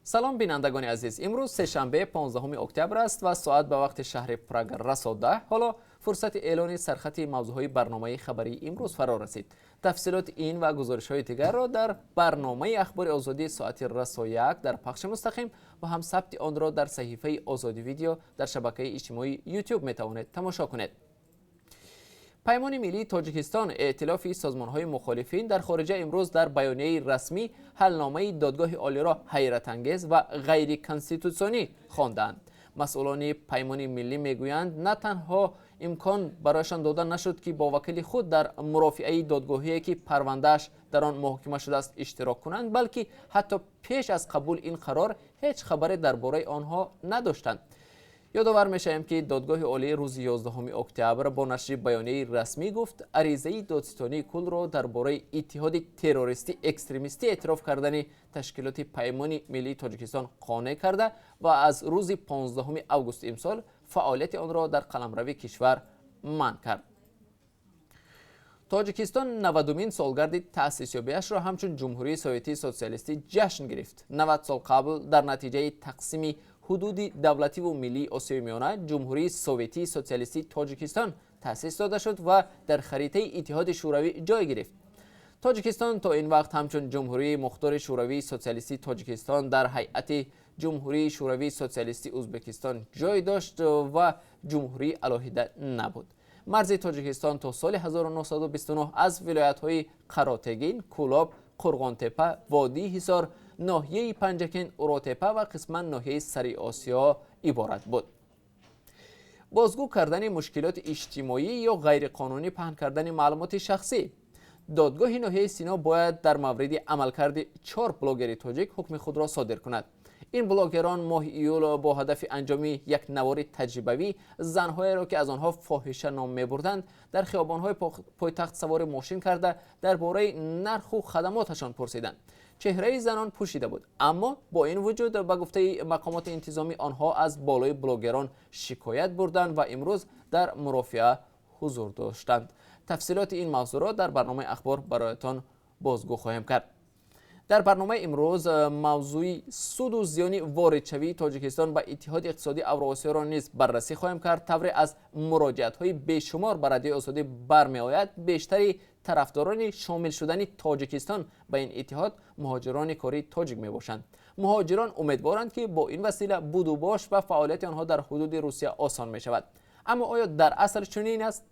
Салом, бинандагони азиз! Имрӯз сешанбе, 15 октябр аст ва соат ба вақти шаҳри Прага расо 10. Ҳоло фурсати эълони сархати мавзӯъҳои барномаи хабарии имрӯз фаро расид. Тафсилоти ин ва гузоришҳои дигарро дар барномаи Ахбори Озодӣ соати расо 1 дар пахши мустақим ва ҳам сабти онро дар саҳифаи Озодӣ Видео дар шабакаи иҷтимоии Ютуб метавонед тамошо кунед. Паймони миллии Тоҷикистон, эътилофи созмонҳои мухолифин дар хориҷа, имрӯз дар баёнияи расмӣ ҳалномаи Додгоҳи Олиро ҳайратангез ва ғайриконститутсионӣ хондаанд. Масъулони Паймони миллӣ мегӯянд, на танҳо имкон барояшон дода нашуд, ки бо вакили худ дар мурофиаи додгоҳие, ки парвандааш дар он муҳокима шудааст, иштирок кунанд, балки ҳатто пеш аз қабули ин қарор ҳеҷ хабаре дар бораи онҳо надоштанд. Ёдовар мешавем, ки Додгоҳи Олӣ рӯзи 11 октябр бо нашри баёнияи расмӣ гуфт, аризаи Додситонии куллро дар бораи иттиҳоди террористӣ экстремистӣ эътироф кардани ташкилоти Паймони миллии Тоҷикистон қонеъ карда ва аз рӯзи 15 августи имсол фаъолияти онро дар қаламрави кишвар манъ кард. Тоҷикистон 90-умин солгарди таъсисёбиашро ҳамчун Ҷумҳурии Советии Социалистӣ ҷашн гирифт. 90 сол қабл дар натиҷаи тақсими ҳудуди давлативу миллии Осиёи Миёна Ҷумҳурии Советии Социалистии Тоҷикистон таъсис дода шуд ва дар харитаи Иттиҳоди Шӯравӣ ҷой гирифт. Тоҷикистон то ин вақт ҳамчун Ҷумҳурии Мухтори Шӯравии Социалистии Тоҷикистон дар ҳайати Ҷумҳурии Шӯравии Социалистии Ӯзбекистон ҷой дошт ва ҷумҳурии алоҳида набуд. Марзи Тоҷикистон то соли 1929 аз вилоятҳои Қаротегин, Кӯлоб, Қурғонтепа, водии Ҳисор, ноҳияи Панҷакент, Уротепа ва қисман ноҳияи Сариосиё иборат буд. Бозгӯ кардани мушкилоти иҷтимоӣ ё ғайриқонунӣ паҳн кардани маълумоти шахсӣ: Додгоҳи ноҳияи Сино бояд дар мавриди амалкарди чор блогери тоҷик ҳукми худро содир кунад. Ин блогерон моҳи июл бо ҳадафи анҷоми як навори таҷрибавӣ занҳоеро, ки аз онҳо фоҳиша ном мебурданд, дар хиёбонҳои пойтахт савори мошин карда, дар бораи нарху хадамоташон пурсиданд. Чеҳраи занон пӯшида буд, аммо бо ин вуҷуд, ба гуфтаи мақомоти интизомӣ, онҳо аз болои блогерон шикоят бурданд ва имрӯз дар мурофиа ҳузур доштанд. Тафсилоти ин мавзӯъро дар барномаи ахбор бароятон бозгӯ хоҳем кард. Дар барномаи имрӯз мавзӯи суду зиёни воридшавии Тоҷикистон ба Иттиҳоди иқтисодии Авроосиёро низ баррасӣ хоҳем кард. Тавре аз муроҷиатҳои бешумор ба Радиои Озодӣ бармеояд, бештари тарафдорони шомил шудани Тоҷикистон ба ин иттиҳод муҳоҷирони кории тоҷик мебошанд. Муҳоҷирон умедворанд, ки бо ин васила будубош ва фаъолияти онҳо дар ҳудуди Русия осон мешавад. Аммо оё дар асл чунин аст?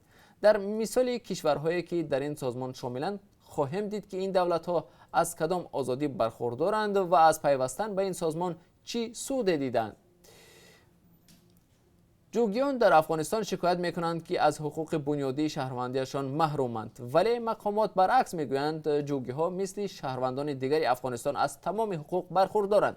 Дар мисоли кишварҳое, ки дар ин созмон шомиланд, хоҳем дид, ки ин давлатҳо аз кадом озодӣ бархурдоранд ва аз пайвастан ба ин созмон чӣ суде диданд. Ҷугиён дар Афғонистон шикоят мекунанд, ки аз ҳуқуқи бунёдии шаҳрвандиашон маҳруманд, вале мақомот баръакс мегӯянд, ҷугиҳо мисли шаҳрвандони дигари Афғонистон аз тамоми ҳуқуқ бархурдоранд.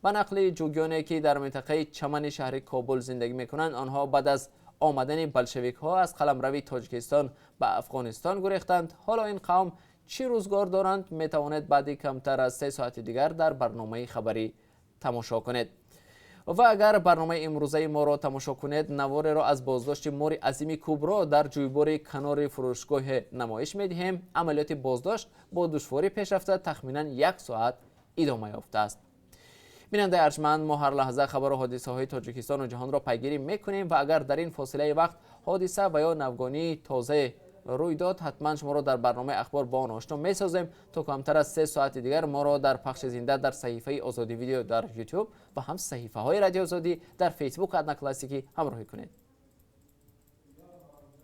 Ба нақли ҷугиёне, ки дар минтақаи Чамани шаҳри Кобул зиндагӣ мекунанд, онҳо баъд аз омадани болшевикҳо аз қаламрави Тоҷикистон ба Афғонистон гурехтанд. Ҳоло ин қавм чӣ рӯзгор доранд, метавонед баъди камтар аз 3 соати дигар дар барномаи хабарӣ тамошо кунед. Ва агар барномаи имрӯзаи моро тамошо кунед, навореро аз боздошти мори азими кубро дар ҷӯйбори канори фурӯшгоҳе намоиш медиҳем. Амалиёти боздошт бо душворӣ пеш рафта, тахминан як соат идома ёфтааст. Бинандаи арҷманд, мо ҳар лаҳза хабару ҳодисаҳои Тоҷикистону ҷаҳонро пайгирӣ мекунем ва агар дар ин фосилаи вақт ҳодиса ва ё навгонии тозае рӯй дод, ҳатман шуморо дар барномаи ахбор бо он ошно месозем. То камтар аз 3 соати дигар моро дар пахши зинда дар саҳифаи Озодӣ Видео дар Ютуб ва ҳам саҳифаҳои Радиои Озодӣ дар Фейсбук, Одноклассники ҳамроҳӣ кунед.